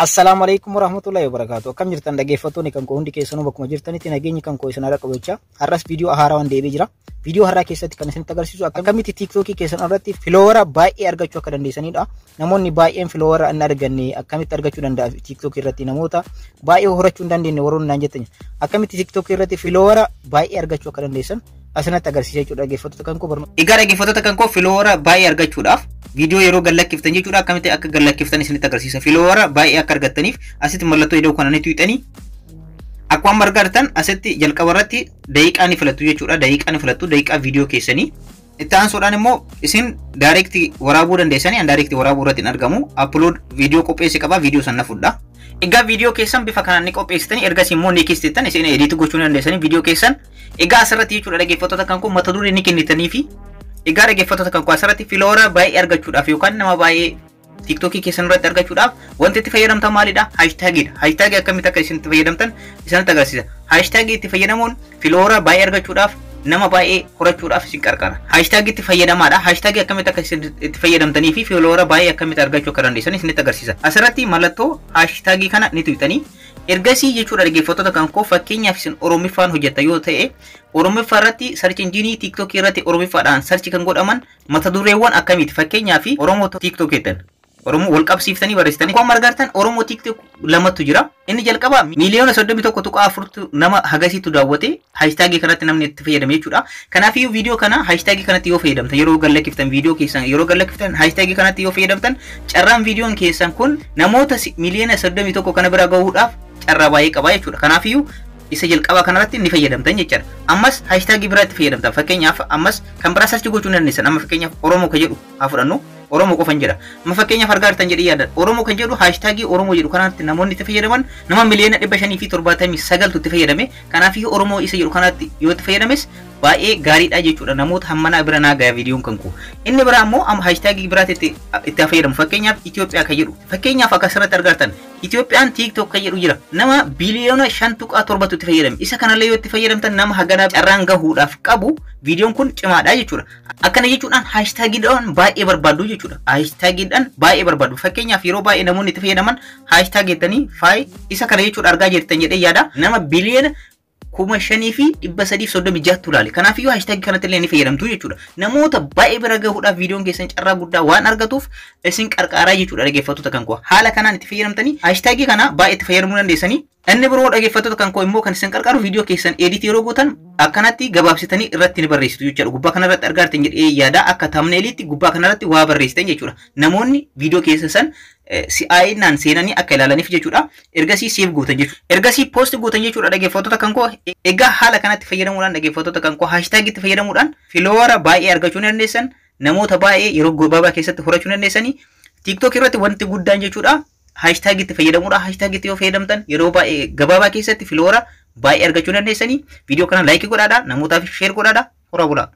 Assalaamu alaikum warahmatullahi wabarakatuh. Akkam jirtan dhaggeeffattoonni kan koo hundi keessanuu bakkuma jirtanitti nageenyi kan koo isin haadha qabachaa. Har'as viidiyoo haarawaan deebi'ee jira. Viidiyoo har'aa keessatti kan isinitti agarsiisu akkamitti TikTokii keessan irratti filoowara baay'ee argachuu akka dandeessanidha. Namoonni baay'een filoowara hin arganne akkamitti argachuu danda'a TikTokii irratti namoota baay'ee horachuu hin dandeenye warroonni naan jettan akkamitti TikTokii irratti filoowara baay'ee argachuu akka dandeessan asinatti agarsiisa jechuudha dhaggeeffattoota kan koo barnoota. Egaa dhaggeeffattoota kan koo filoowara baay'ee argachuudhaaf viidiyoo yeroo gallakkiftan jechuudha akkamitti akka gallakkiftan isinitti agarsiisa. Filoowara baay'ee akka argattaniif asitti mallattoo iddoo kana ni tuqxanii akkuma argattan asitti jalqaba irratti daqiiqaa ni filattu jechuudha. Daqiiqaa ni filattu daqiiqaa viidiyoo keessanii. Itti aansuudhaan immoo isin direct waraabuu dandeessanii an direct waraabuu irratti hin argamu. Upload viidiyoo qopheesse qaba viidiyoo sana fudha. Egaa viidiyoo keessan bifa kanaan ni qopheessitanii ergasii immoo next jettan isin edit gochuu ni dandeessanii viidiyoo keessan. Egaa asirratti jechuudha dhaggeeffattoota kan koo mata duree ni kennitanii fi egaa dhaggeeffattoota kan koo asirratti filoora baay'ee argachuudhaaf yookaan nama baay'ee TikTokii keessan irratti argachuudhaaf wanti itti fayyadamtan maalidha? Haashtagiidha. Haashtagii akkamitti akka isin itti fayyadamtan isinitti agarsiisa. Haashtagii itti fayyadamuun filoora baay'ee argachuudhaaf nama baay'ee horachuudhaaf isin qarqara. Haashtagii itti fayyadamaadha. Haashtagii akkamitti akka isin itti fayyadamtanii fi filoora baay'ee akkamitti argachuu akka dandeessan isinitti agarsiisa. Asirratti mallattoo haashtagii kana ni tuqxanii ergasii jechuudha dhaggeeffattoota kan koo fakkeenyaaf isin Oromiffaan hojjetta yoo ta'e Oromiffaa irratti search engine TikTokii irratti Oromiffaadhaan search kan godhaman mata dureewwan akkamiiti fakkeenyaaf Oromoo TikTok jettan. Oromoo wal qabsiiftanii barreessitanii akkuma argartan Oromoo TikTok lamatu jira. Inni jalqaba miliyoona 31.4 nama hagasiitu daawwate haashtagii kanatti namni itti fayyadame jechuudha. Kanaafiyyuu viidiyoo kana haashtagii kanatti yoo fayyadamtan yeroo gallakkiftan viidiyoo keessan yeroo gallakkiftan haashtagii kanatti yoo fayyadamtan carraan viidiyoon keessan kun namoota miliyoona 31 kana bira gahuudhaaf carraa baay'ee qaba jechuudha. Kanaafiyyuu isa jalqabaa kanarratti ni fayyadamtan jechuudha. Ammas haashtagii biraatti fayyadamtan fakkeenyaaf ammas kan biraa search gochuu ni dandeessan. Amma fakkeenyaaf Oromoo kan jedhu haa fudhannu. Oromoo qofan jedha. Amma fakkeenyaaf argaa jirtan jedhee yaada. Oromoo kan jedhu haashtagii Oromoo jedhu kanatti namoonni itti fayyadaman nama miliyoona 579tu itti fayyadame. Kanaafiyyuu Oromoo isa jedhu kanatti yoo itti fayyadames baay'ee gaariidha jechuudha. Namoota hammanaa bira naa gaya viidiyoon kan koo. Inni biraa immoo amma haashtagii biraatti itti fayyadamu. Fakkeenyaaf Itoophiyaa kan jedhu. Fakkeenyaaf akka asirratti argartan Itoophiyaan TikTok kan jedhu jira. Nama biliyoona 5.7tu itti fayyadame. Isa kanallee yoo itti fayyadamtan nama haganaa carraan gahuudhaaf qabu viidiyoon kun cimaadha jechuudha. Akkana jechuudhaan haashtagiidhaan baay'ee barbaaddu jechuudha. Haashtagiidhaan baay'ee barbaaddu. Fakkeenyaaf yeroo baay'ee namoonni itti fayyadaman hashtag jettanii faay isa kana jechuudha argaa jirtan jedhee yaada. Nama biliyoona 5336tu ilaale. Kanaafiyyuu haashtagii kanatti illee ni fayyadamtu jechuudha. Namoota baay'ee bira gahuudhaaf viidiyoon keessan carraa guddaa waan argatuuf isin qarqaaraa jechuudha dhaggeeffattoota kan koo. Haala kanaan itti fayyadamtanii haashtagii kana baay'ee itti fayyadamuu dandeessanii. Inni biroo dhaggeeffattoota kan koo immoo kan isin qarqaaru viidiyoo keessan edit yeroo gootan akkanatti gabaabsitanii irratti ni barreessitu jechuudha. Gubbaa kanarratti argaa jirtan jedhee yaada akka thumbnailiitti gubbaa kanarratti waa barreessitan jechuudha. Namoonni viidiyoo keessan san si'aayinaan seenanii akka ilaalaniif jechuudha. Ergasii save gootan jechuudha. Ergasii post gootan jechuudha dhaggeeffattoota kan koo. Egaa haala kanatti fayyadamuudhaan dhaggeeffattoota kan koo haashtagiitti fayyadamuudhaan filoowara baay'ee argachuu ni dandeessan. Namoota baay'ee yeroo gabaabaa keessatti horachuu ni dandeessanii. TikTok irratti wanti guddaan jechuudha haashtagiitti fayyadamuudha. Haashtagiitti yoo fayyadamtan yeroo baay'ee gabaabaa keessatti filoowara baay'ee argachuu dandeessanii. Viidiyoo kana like godhaadha. Namootaaf share godhaadha. Horaa bulaa.